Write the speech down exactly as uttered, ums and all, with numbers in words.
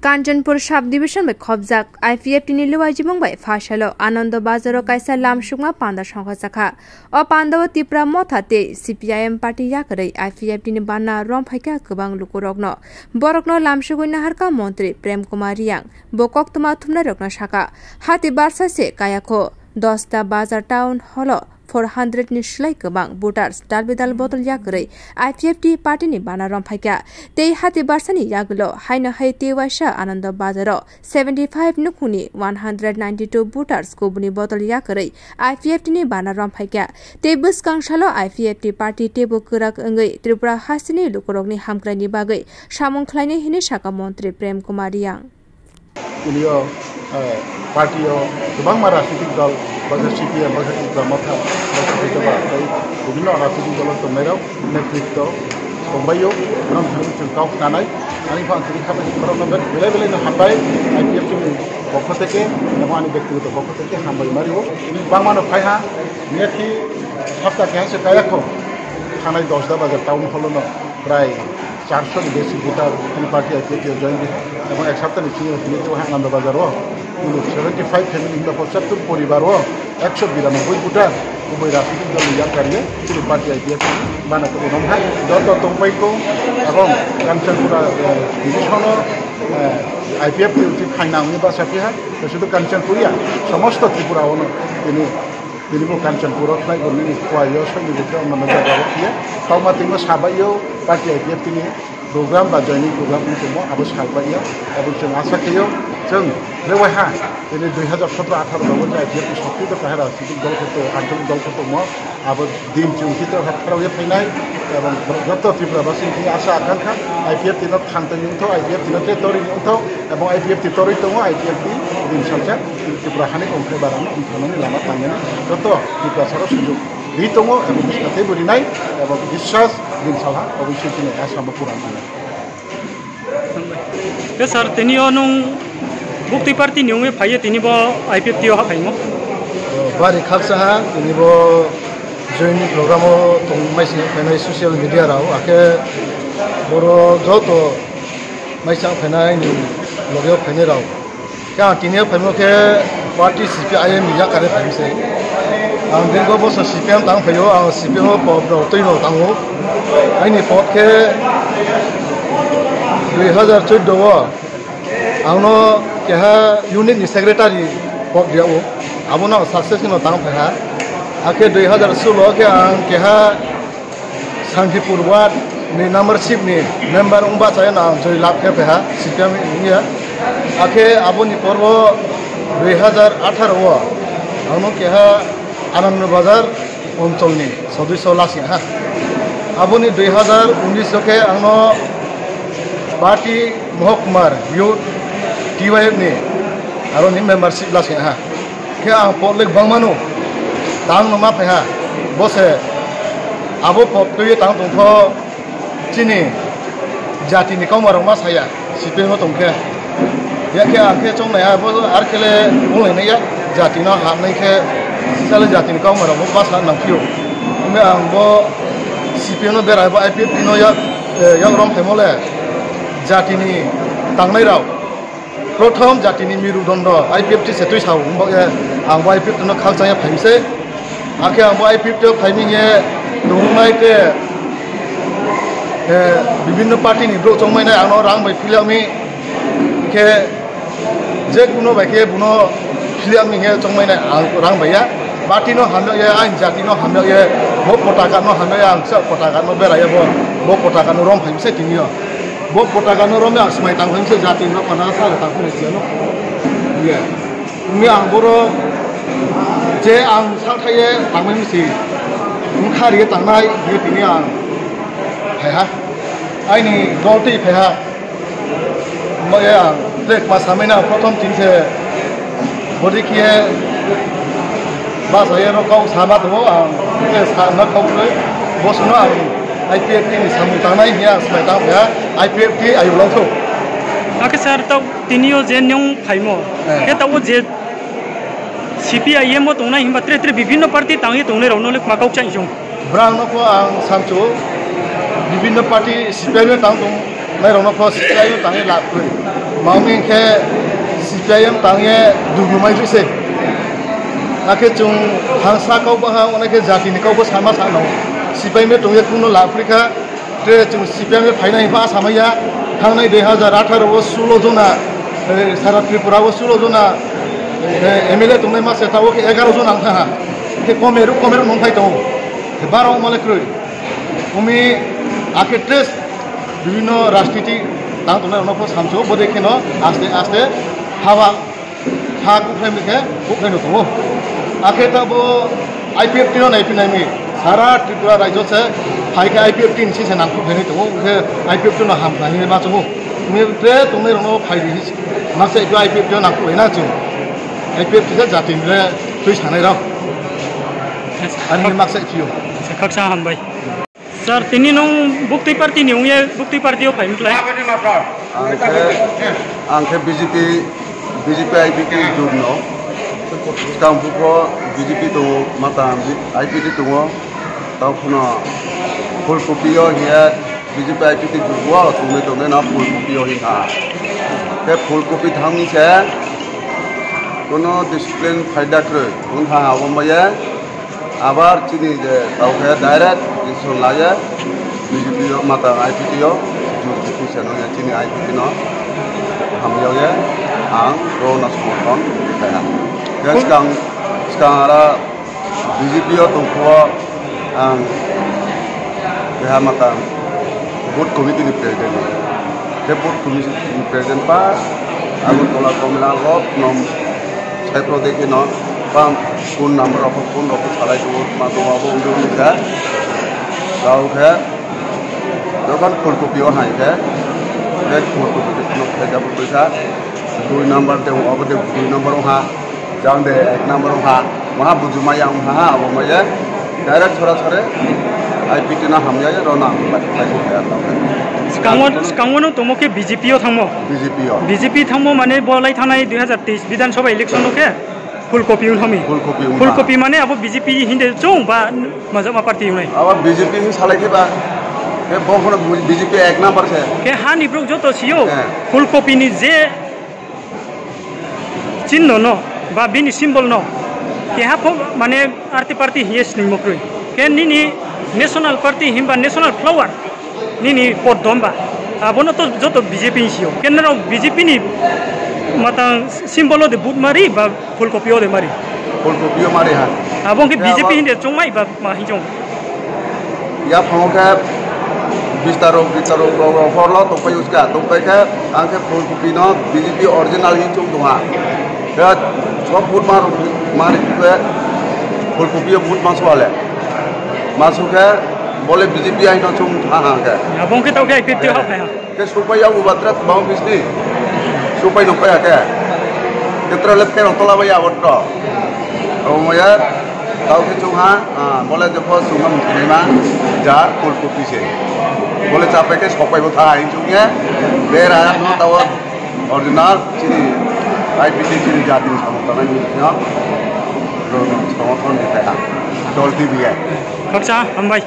Kanchanpur Sub Division bai khopjak I P F T ni luaijimung bai phaisalo Anando Bazar o kaisa lamsukma panda songkha jakha. O panda o Tipra Motha tei C P I M party yakarwi I P F T ni bana romphaikha kwbang lukurokno. Borokno lamsugwi naharkha Montri Prem Kumar Riang. Bo koktwma thumnairokno sakha, hati barsa se kayakho, Dosda Bazar Town Hall o four hundred ni slai kwbang voters dalbidal bodol yakarwi I P F T party ni bana romphaikha. Tei hati barsani yagulo haino hai tei waisa Anando Bazar o seventy five nukhungni one hundred ninety two voters kubuni bodol yakarwi I P F T ni bana romphaikha. Tei bwskang salo I P F T party teibo kwrak wngwi Tripura hasteni lukurokni hamkraini bagwi samung khlainai hinwi sakha Montri Prem Kumar Riang. Tini o, eh, party o kwbangma rajnitik dol, baksa C P M, baksa Tipra Motha, baksa Tipra tei bibhinno rajnitik dolo tongnairok netritwo tongbaio, bono thangwi chwng kok nanai. Ani phan tini khapai borokno belai belai no hambai, I P F T ni pokho theke, abo ani bektigoto pokho theke hambai mario. Bangmano phaiha, niyakhi hapta keha se kayakho, thanai Dosda Bazar Town Hall no prai charso ni besi voter ani party I P F T o join di, ebong ek sapta ni simi tini to Anando Bazar o seventy five family ba pochattur poribar o ekso biranoboi voter kubui rajnitik dol ni yakarwi tini party I P F T ni bana to unom hai joto tongpai kong ebong Kanchanpura, eh, division o, eh, I P F T uchi khaina wngwi basa phiha, sudu Kanchanpur ya, somosto Tripura o no tini Tini bo Kanchanpur o khlai bo nini kuaio soi ni bwkha mano jaga o phiya. Tongma tini bo sabai o party I P F T ni program ba joining program ni tongmo abo sabai ya. Abo chwng asa khaio chwng le wai ha tini dui hazar sotro atharo ba wai I P F T sokti to kahara sidi dol khe to anchalik dol khe tongmo abo din chwng khe to ha pharao ya phainai. Abo joto Tripura basi ni asa akangkha I P F T no thang tong wngtho, I P F T no te tori wngtho, abo I P F T toroi tongo, I P F T din salsa. Tripura hani ongkhai barano wngthanani lama tangnani joto Tiprasarok sujuk ri tongo, abo bwskango teibo rinai, abo biswas din salha, obwsoi chini Assam o puran tongo. Ke sir, tini o nung bukti party ni wngwi phaiye tini bo I P F T o haphaimo? Bari khaksa ha, tini bo joining program o tongmai sing phainai social media rao, akhe boro joto mai sang phainai ni loge o phainai rao. Khe ang tini o phaimo khe party C P I M ni yakare phaimse. Ang dingko boso C P M tang phaio, ang C P M o pop rok twi no tango. Aini pop khe dui hazar chuddo o ang no keha unit ni secretary pop dia o. Abo no success no tang phaiha. Akhe dui hazar solo khe ang keha Santipur ward ni membership ni member wngba chaya no ang joi lab khe phaha C P M wngya. Akhe aboni porbo dui hazar atharo o ang no keha Anando Bazar onchol ni sodisyo lasing ha. Aboni dui hazar unis o khe ang no party Mohkumar Youth T Y F ni aro ni membership lasing ha. Khe ang pot le bangmano tang no ma phaiha, bose abo pot twi tang tongkho chini jati ni kauma rok ma saya C P M o tongkhe. Ya khe ang khe chong nai abo ar khe le ong lai nai ya jati no hap nai khe sale jati ni kauma rok ma sa nang phio. Ongkhe ang bo C P M no berai bo I P F T no yak, eh, yak rom phaimo le jati ni tang nai rok. Prothom jatini mirudondo I P F T se twi sao, wngba khe ang bo I P F T no khakchangya phaimse. Akhe ang bo I P F T o phaiming ye nungnai te, eh, bibinno party ni borok chongmai nai, ano rang bai philami khe, je kuno bai khe buno philami khe chongmai nai ang rang bai ya. Party no hamya ye, ang jati no hamya ye, bo potaka no hamya ye, ang sa potaka no beraya bo, bo potaka no rom phaimse tini yo. Bo potaka no romya swmai tang phai se jati no pana sa le tang phai se no. Ye. Ni ang boro je ang sa thai ye tang phai si. Ang khari ye tang nai ye tini ang. Phai ha. Aini dol tei phai ha. Mo ye ang trek ma samai na prothom tin se Bodi khe basa ye rok kok sama tongo ang, khe sa na kok le bo sino ang I P F T ni samung tangnai hiya swmai tang phaya I P F T ayuk long thok. Akhe sir, tau tini o je nyong phaimo, eh, khe tau je C P I M o tongnai himba tre tre bibhinno party tangwi tongnai rok no le ma kok chang jong. Brang no pho ang samchu bibhinno party C P I M tang tong nai rok no pho C P I M tangwi lab kwi. Mami khe C P I M tangye dugumai jise. Akhe chung hangsa kau baha, onekhe jatini kau bo sama sano. C P I M tongye kuno laphri kha. Tre chung C P I M phainai ba samaya. Thangnai dui hazar atharo o sulo jona, eh, sara Tripura o sulo jona, eh, M L A tongnai mase tabo khe egaro jona wngkha ha. Khe komeru, komeru nongkhai tongo. Khe baro male kroi. Umi akhe tres bibhinno rajniti tang tongnai rokno pho samsio, bodei kheno aste aste haba ha kuphai mui khe kuphai no tongo. Akhe tabo I P F T no naiphinaimi sara Tripura rajyo se phai khe I P F T ni sise nangkuk phainai tongo, hwnkhe I P F T no ham khlainai ma chungo. Umi tre tongnai rokno phai di, maksa I P F T no nangkuk laina chung. I P F T se jati ni le twi sanai rok. Ani maksa I P O. Khaksa hambai. Sir, tini nung buktui party ni ungye buktui party o phaimkhlai? Ang khe, ang khe B J P, B J P I P T jut no. Skang buko B J P tongo, mata I P T tongo. Tao phano full copy o hiya B J P I P T jut o tongwi tongwi no full copy o hinkha. Khe full copy thangni se kono discipline phaida kwrwi wngkha, abo maya. Abar chini je tao khe direct decision laiya, B J P o mata I P T o jut kisa no chini I P T no hamya ye ang ro na somorthon kaya. Ya skang, skang ara B J P o tongkho ang keha mata booth committee ni president. Khe booth committee ni president pa Agartala Komla Road nom Saipro dekhe no bang phone number rok, phone rok salai tu ma tu abo undi undi kha. Tao khe dokan full copy o hai khe, khe full copy no khe jabo kisa. Dui number de abo de dui number o ha. Jang de ek number o ha. Maha buju maya ha ha abo maya. Direct sora sore I P T no hamya ye rona. Skangwan, skangwano tomo khe B J P o thangmo. B J P o. B J P thangmo mane bo lai thanai dui hazar teis Bidhan Sabha election o khe full copy wng thangmi. Full copy wng Full thang. Copy mane abo B J P hinde chong ba majama party wngnai. Abo B J P hin salai khe ba. Khe bo hono B J P ek number khe. Khe ha ni brok joto sio. He. Full copy ni je chinno no ba bini symbol no keha pho mane arti party hiye sningmo kroi. Khe nini national party himba national flower nini poddom ba abono to joto B J P ni sio. Khe norok B J P ni matang symbol o de vote mari ba full copy o de mari. Full copy o mari ha. Abo khe Khe B J P abo hinde chongmai ba ma hinchong. Ya phango khe bistarok, bistarok rok, rok horlo tongpai uska, tongpai khe ang khe full copy no B J P original hin chung tongha. Khe sob vote ma, ma ri khe full copy o vote ma suale. Ma su khe bole B J P hai no chung tha ha khe. Abo khe tao khe I P F T o hap hai ha. Khe supai ya uba tra tma office ni. Supai no paya khe. Khe tra le pero tola bai ya botro. Abo maya tao khe chung ha, ah, bole jepho chung ma mukhinai ma jar full copy se. Bole chapai khe sopai bo tha hai chung ye. Bera no tao original chini I P T chini jati ni samung tanai ni no. Ro no samung thon ni kha. Dol T V ya. Khaksa hambai.